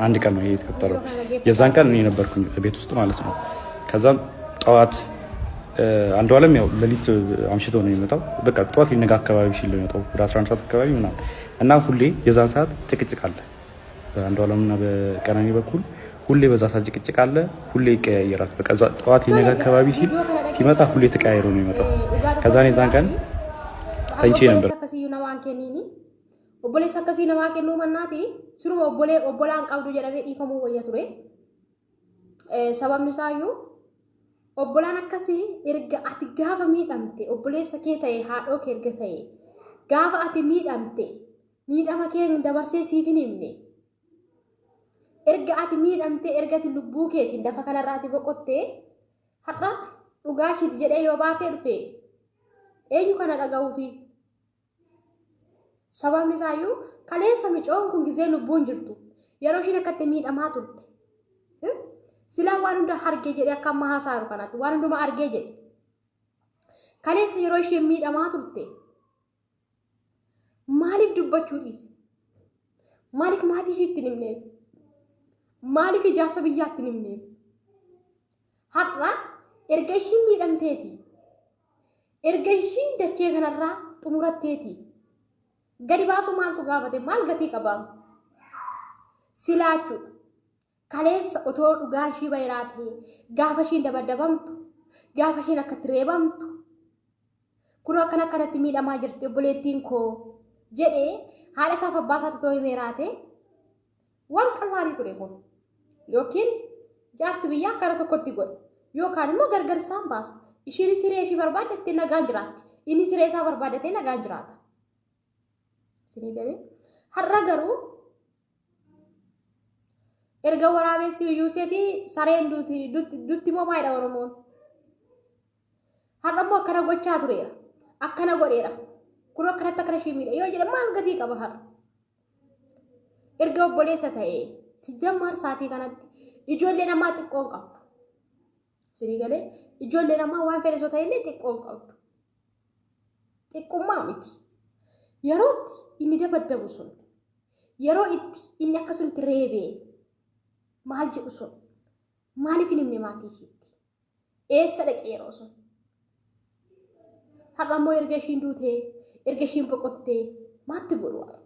አንድ ቀን ነው ይሄ የተፈጠረው። የዛን ቀን እኔ ነበርኩኝ ቤት ውስጥ ማለት ነው። ከዛም ጠዋት አንዱ አለም ያው ሌሊት አምሽቶ ነው የሚመጣው። በቃ ጠዋት ሊነጋ አካባቢ ሲል ነው የሚመጣው፣ ወደ 11 ሰዓት አካባቢ ምናምን። እና ሁሌ የዛን ሰዓት ጭቅጭቅ አለ በአንዱ አለምና በቀነኒ በኩል። ሁሌ በዛ ሰዓት ጭቅጭቅ አለ። ሁሌ ይቀያየራል። በቃ ጠዋት ሊነጋ አካባቢ ሲል ሲመጣ ሁሌ ተቀያይሮ ነው የሚመጣው። ከዛን የዛን ቀን ተኝቼ ነበር። Obboleessa akkasiyyuu namaan kenniini. Obboleessa akkasii namaa kennuu mannaati siruma obbolee obbolaan qabdu jedhamee dhiifamuu wayya ture. Sababni isaayyuu obbolaan akkasii erga ati gaafa miidhamte obboleessa kee ta'e, haadhoo kee erga ta'e, gaafa ati miidhamte miidhama kee dabarsee siif hin himne, erga ati miidhamte, erga ati lubbuu keetiin lafa kanarraa ati boqottee, har'a dhugaa ishiiti jedhee yoo baatee dhufe eenyu kana dhaga'uufi? Sababni isaayyuu kaleessa micoon kun gizee lubbuun jirtu yeroo ishiin akkatti miidhamaa turte, silaa waan hunda argee jedhee, akka amma haasa'u kanatti waan hundumaa argee jedhe, kaleessa yeroo isheen miidhamaa turte maaliif dubbachuu dhiise? Maaliif maatii ishiitti hin himneef? Maaliif ijaarsa biyyaatti hin himneef? Har'a erga ishiin miidhamteeti, erga ishiin dachee kanarraa xumuratteeti gadi baasuu maaltu gaafate? Maal gatii qabaamu? Silaa jechuudha. Kaleessa otoo dhugaan ishii bayraatee, gaafa ishiin dabaddabamtu, gaafa ishiin akkatti reebamtu, kun akkana akkanatti miidhamaa jirti obboleettiin koo jedhee haadha isaaf abbaa isaatti otoo himeeraate waan qal'aalii ture kun. Yookiin jaarsi biyyaa akkana tokkotti godhe yookaan immoo gargar isaan baasa. Ishiin siree ishii barbaaddattee nagaan jiraatti. Inni siree isaa barbaaddatee nagaan jiraata. Isinii galee? Har'a garuu erga waraabessi iyyuu seeti sareen duuti dutti immoo maalidha Oromoon? Har'a immoo akkana gochaa tureera. Akkana godheera. Kun akkanatti akkana ishii miidha yoo jedhan maal gatii qaba har'a? Erga obboleessa ta'ee sijjammaar saatii kanatti ijoollee namaa xiqqoo hin qabdu. Isinii galee? Ijoollee namaa waan fedhe osoo ta'ellee xiqqoo hin qabdu. Xiqqummaa miti. Yerootti inni dabaddabu sun, yeroo itti inni akkasumatti reebee maal jedhu sun, maaliif hin himne maatii ishiitti? Eessa dhaqe yeroo sun? Har'a immoo erga ishiin duutee, erga ishiin boqottee maatti godhu har'a?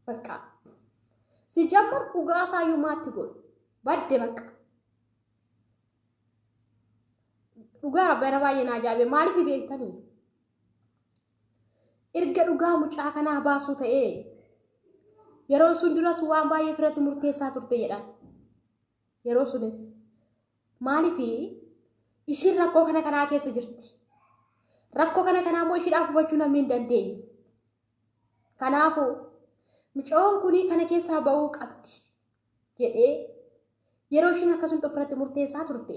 Bakka. Sijammar dhugaa isaayyuu maatti godhu? Badde bakka. Dhugaa rabbi ana baay'ee na ajaa'ibe. Maaliif beektanii? Erga dhugaa mucaa kanaa baasuu ta'ee yeroo sun duras waan baay'ee firatti murteessaa turte jedhan. Yeroo sunis maaliif ishiin rakkoo kana kanaa keessa jirti? Rakkoo kana kanaa immoo ishiidhaaf hubachuu namni hin dandeenye. Kanaafuu mucoon kun kana keessaa ba'uu qabdi jedhee yeroo ishiin akkasumatti ofirratti murteessaa turte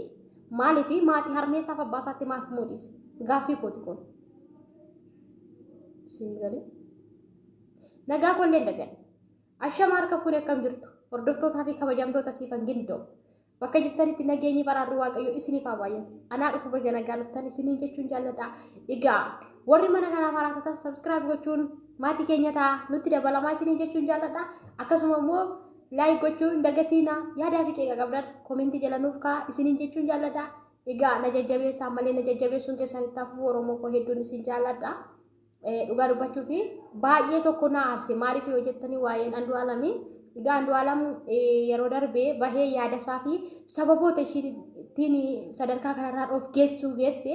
maaliif maatii harmee isaaf abbaa isaatti maaf muudhise? Gaaffii kooti kun. Isin galee? Nagaa kollee dagan. Ashama harka fuunee, akkam jirtu? Hordoftootaa fi kabajamtoota Siifan Gindoo. Bakka jirtanitti nageenyi baraarri Waaqayyoo isiniif haa baay'atu. Anaa dhufu, baga nagaan dhuftan isiniin jechuun jaalladha. Egaa warri mana kanaaf haaraa taatan subscribe gochuun maatii keenya ta'a, nutti dabalamaa isiniin jechuun jaalladha. Akkasuma immoo like gochuun hin dagatiina, yaadaa fi qeeqa qabdan comment jala nuuf kaa'aa isiniin jechuun jaalladha. Egaa na jajjabeessaa malee, na jajjabeessuun keessan itti hafuuf, Oromoo koo, hedduun isin jaalladha. Dhugaa dubbachuu fi baay'ee tokko na aarse. Maaliif yoo jettanii, waa'een Andu'aalamii. Egaa Andu'aalam yeroo darbee bahee yaada isaa fi sababoota ishiin ittiin sadarkaa kanarraa of geessuu geesse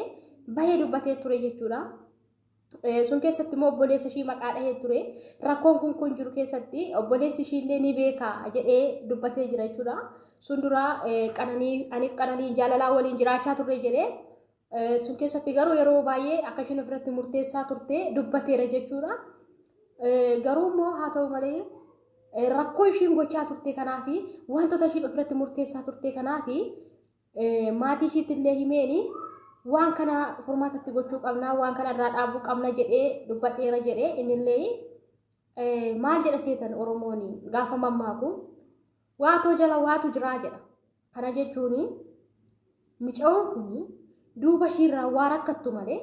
bahee dubbatee ture jechuudha. Sun keessatti immoo obboleessa ishii maqaa dhahee ture. Rakkoon kun kun jiru keessatti obboleessi ishii illee ni beeka jedhee dubbatee jira jechuudha. Sun dura qananii aniif qananii jaalalaa waliin jiraachaa turre jedhee, sun keessatti garuu yeroo baay'ee akka ishiin ofirratti murteessaa turte dubbateera jechuudha. Garuu immoo haa ta'u malee, rakkoo ishiin gochaa turte kanaa fi wantoota ishiin ofirratti murteessaa turte kanaa fi maatii ishiitti illee himeeni waan kana furmaatatti gochuu qabna, waan kana irraa dhaabuu qabna jedhee dubbadheera jedhee. Innillee maal jedha seetan, Oromoon gaafa mammaaku waatoo jala waatu jiraa jedha. Kana jechuun micaa'oon kun duuba ishiirraa waa rakkattu malee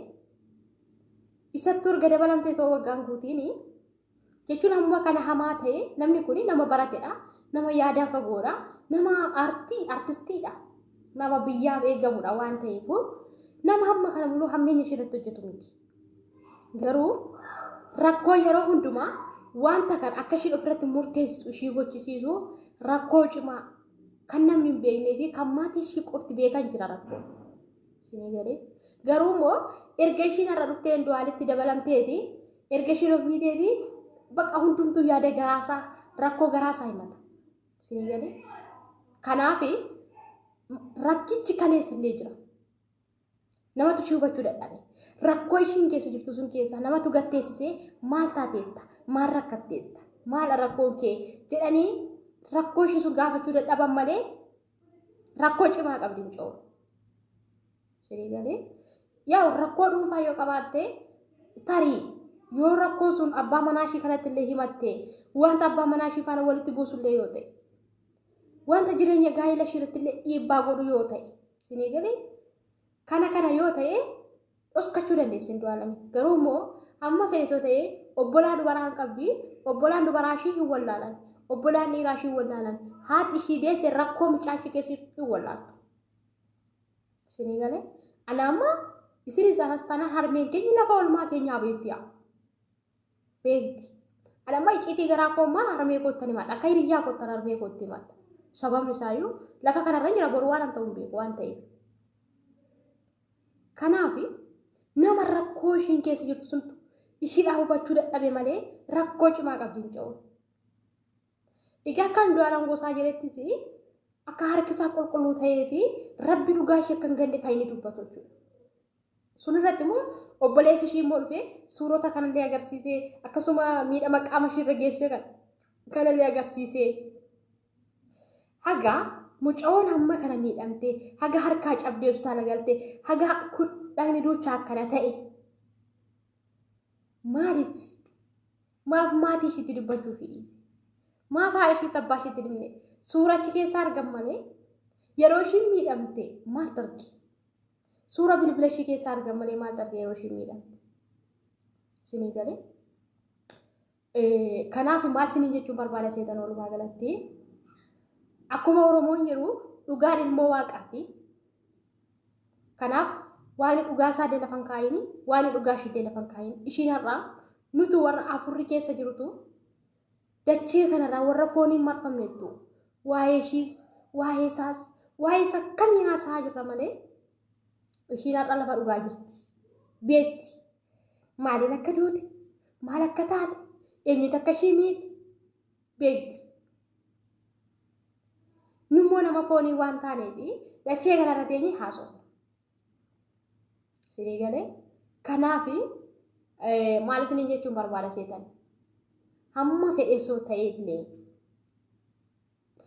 isattuu erga dabalamtee ta'uu waggaan guutiin jechuun hamma kana hamaa ta'e, namni kun nama baratedha. Nama yaadaan fagoodha. Nama artistiidha. Nama biyyaaf eegamudha waan ta'eef nama hamma kana muluu hammeenya ishee irratti hojjetu miti. Garuu rakkoo yeroo hundumaa wanta kan akka ishiin ofirratti murteessisu ishii gochisiisu rakkoo cimaa kan namni hin beeknee fi kan maatii ishii qofti beekan jira rakkoo. Isinii galee. Garuu immoo erga ishiin har'a dhuftee Andu'aalitti dabalamteeti erga ishiin of miiteeti bakka hundumtuu yaada garaasaa rakkoo garaasaa himata. Isinii galee. Kanaaf rakkichi kaleessa illee jira. Namatu ishii hubachuu dadhabe. Rakkoo ishiin keessa jirtu sun keessaa namatu gatteessisee maal taateetta? Maal rakkatteetta? Maal rakkoon kee? Jedhanii rakkoo ishii sun gaafachuu dadhaban malee rakkoo cimaa qabdi muca'oon. Isinii galee. Yaa rakkoo dhuunfaa yoo qabaatte tarii yoo rakkoo sun abbaa manaa ishii kanatti illee himatte wanta abbaa manaa ishii faana walitti buusullee yoo ta'e wanta jireenya gaa'ela ishii irratti illee dhiibbaa godhu yoo ta'e isinii galee kana yoo ta'e dhoskachuu dandeessi Andu'aalami. Garuu immoo amma fedhetoo ta'e obbolaa dubaraa hin qabdi, obbolaan dubaraa ishii hin wallaalan, obbolaan dhiiraa ishii hin wallaalan, haati ishii deesse rakkoo mucaa ishii keessa hin wallaaltu. Isinii galee ana amma isinis anas taanaan harmeen keenya lafa oolmaa keenyaa beekti yaa. Beekti. Ana amma icciitii garaa koo ammaa harmee koottan himadha. Akka hiriyyaa koottan harmee kootti himadha. Sababni isaayyuu lafa kanarra jira boru waan ta'u hin beeku waan ta'eef. Kanaaf nama rakkoo ishiin keessa jirtu suntu ishiidhaa hubachuu dadhabe malee rakkoo cimaa qabdi muca'oon. Egaa akka Andu'aalam Gosaa jedhettis akka harki isaa qulqulluu ta'ee fi rabbi dhugaa ishee akka hin ganne kan inni dubbatu jechuudha. Sun irratti immoo obboleessi ishii immoo dhufee suurota kanallee agarsiisee akkasuma miidhama qaama ishii irra geessee kanallee agarsiisee haga mucayoon hamma kana miidhamtee haga harkaa cabdee hospitaala galtee haga dhagni duuchaa akkana ta'e maaliif maaf maatii ishiitti dubbachuu fi dhiise? Maaf haadha ishiitti abbaa ishiitti dhimne? Suura achi keessaa argan malee yeroo ishiin miidhamte maaltu arge? Suura bilbila ishii keessaa argan malee maaltu arge yeroo ishiin miidhamte? Isinii galee? Kanaaf maal isiniin jechuun barbaada seetan walumaa galatti? Akkuma Oromoon jedhu dhugaan ilmoo waaqaati. Kanaaf waan dhugaa isaa illee lafa hin kaa'ini, waan dhugaa ishii illee lafa hin kaa'ini. Ishiin har'aa nuti warra afurri keessa jirutu dachee kanarraa warra fooniin marfamnettu waa'ee ishiis, waa'ee isaas, waa'ee isa akkamii haasa'aa jirra malee ishiin har'a lafa dhugaa jirti. Beekti. Maaliin akka duute, maal akka taate, eenyutu akka ishii miidhe beekti. Nummoo nama foonii waan taaneef dachee kanarra teenyee haasofna. Isinii galee? Kanaaf maal isiniin jechuun barbaada seetan? Hamma fedhe soo ta'e illee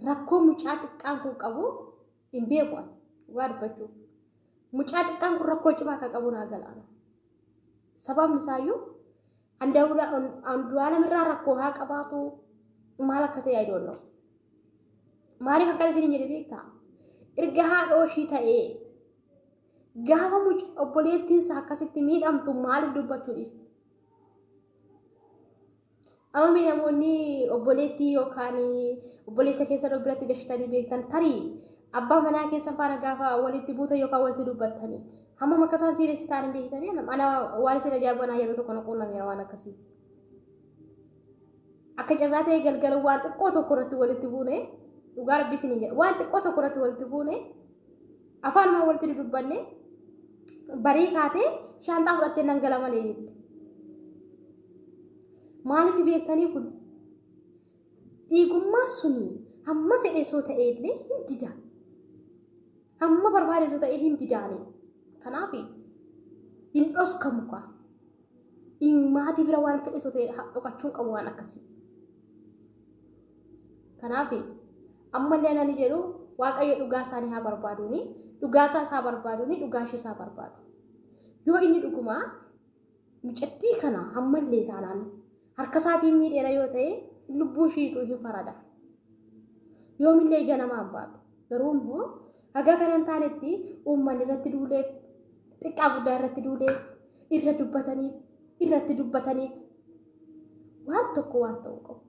rakkoo mucaa xiqqaan kun qabu hin beeku ani dhugaa dubbachuuf. Mucaa xiqqaan kun rakkoo cimaa akka qabu naa galaana. Sababni isaayyuu Andu'aalam irraa rakkoo haa qabaatu maal akka ta'e I don't know. Maaliif akkana isiniin jedhe beektaa? Erga haadhoo ishii ta'ee gaafa obboleettiin isaa akkasitti miidhamtu maaliif dubbachuu dhiiste? Amma mee namoonni obboleettii yookaan obboleessa keessan of biratti gashitanii beektan tarii abbaa manaa keessan faana gaafa walitti buutan yookaan walitti dubbattanii hammam akka isaan siiriyeessi ta'an hin beektanii ana waan isin ajaa'ibu anaa yeroo tokko na quunnameera waan akkasii. Akka carraa ta'e galgala waan xiqqoo tokko irratti walitti buune dhugaa rabbii isiniin jedha waan xiqqoo tokko irratti walitti buune afaanumaan walitti dudubbanne barii kaatee shaanxaa fudhattee nan gala malee jette. Maaliif beektanii kun dhiigummaan suni hamma fedhe soo ta'e illee hin dida. Hamma barbaade soo ta'e hin didaane. Kanaaf hin dhoskamu kaa. Maatii bira waan fedhe soo ta'e dhokachuu hin qabu waan akkasii. Kanaaf ammallee anani jedhu Waaqayyo dhugaa isaanii haa barbaaduuni, dhugaa isaas haa barbaaduuni, dhugaa ishees haa barbaadu. Yoo inni dhugumaa mucattii kana ammallee taanaan harka isaatiin miidheera yoo ta'e lubbuu ishiitu hin farada. Yoomillee ija namaa hin baatu. Garuu immoo haga kana hin taanetti uummanni irratti duuleef, xiqqaa guddaa irratti duuleef, irra dubbataniif, irratti dubbataniif waan tokko waan ta'uu qabu.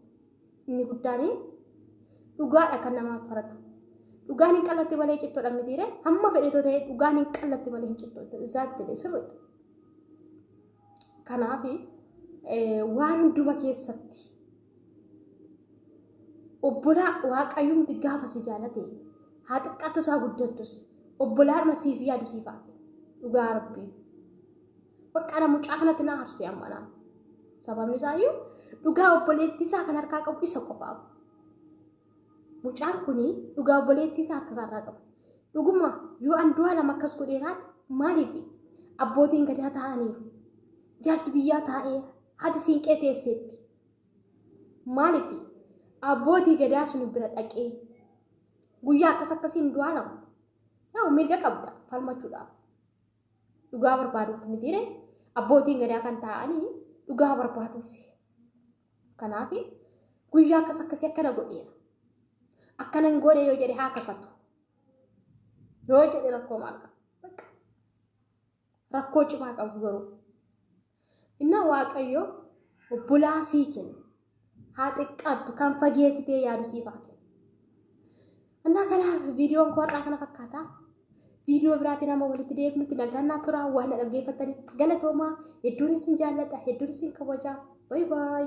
Inni guddaan Dhugaadha kan namaaf faradu. Dhugaan hin qallatti malee cittoodha mitiire hamma fedhetoo ta'e dhugaan hin qallatti malee hin cittoodha. Exactly sirriidha. Kanaaf waan hunduma keessatti obbolaa waaqayyumti gaafa si jaalate haa xiqqaattus haa guddattus obbolaadhuma siif yaadu siif haa kennu. Dhugaa rabbii. Bakka ana mucaa kanatti na aarse amma naan. Sababni isaayyuu dhugaa obboleettii isaa kan harkaa qabu isa qofaaf. Mucaan kun dhugaa obboleettii isaa harka isaarraa qaba. Dhuguma yoo Andu'aalam akkas godheeraati maaliif abbootiin gadaa taa'aniiru. Jaarsi biyyaa taa'eera. Haati siinqee teesseetti. Maaliif abbootii gadaa sun bira dhaqee guyyaa akkas akkasii Andu'aalam yaa mirga qabda falmachuudhaaf. Dhugaa barbaaduuf mitiire abbootiin gadaa kan taa'anii dhugaa barbaaduuf. Kanaaf guyyaa akkas akkasii akkana godheera. Akkana hin godhe yoo jedhe haa kakatu. Yoo jedhe rakkoo maal qaba? Bakka rakkoo cimaa qabu garuu. Innaa Waaqayyo obbolaa sii kenna. Haa xiqqaattu kan fageessitee yaadu siif haa kennu. Innaa kanaaf viidiyoon koo har'aa kana fakkaata. Viidiyoo biraatiin amma walitti deebinutti nagaan naaf turaa waan na dhaggeeffattaniif galatoomaa. Hedduun isin jaalladha, hedduun isin kabajaa. Baay baay.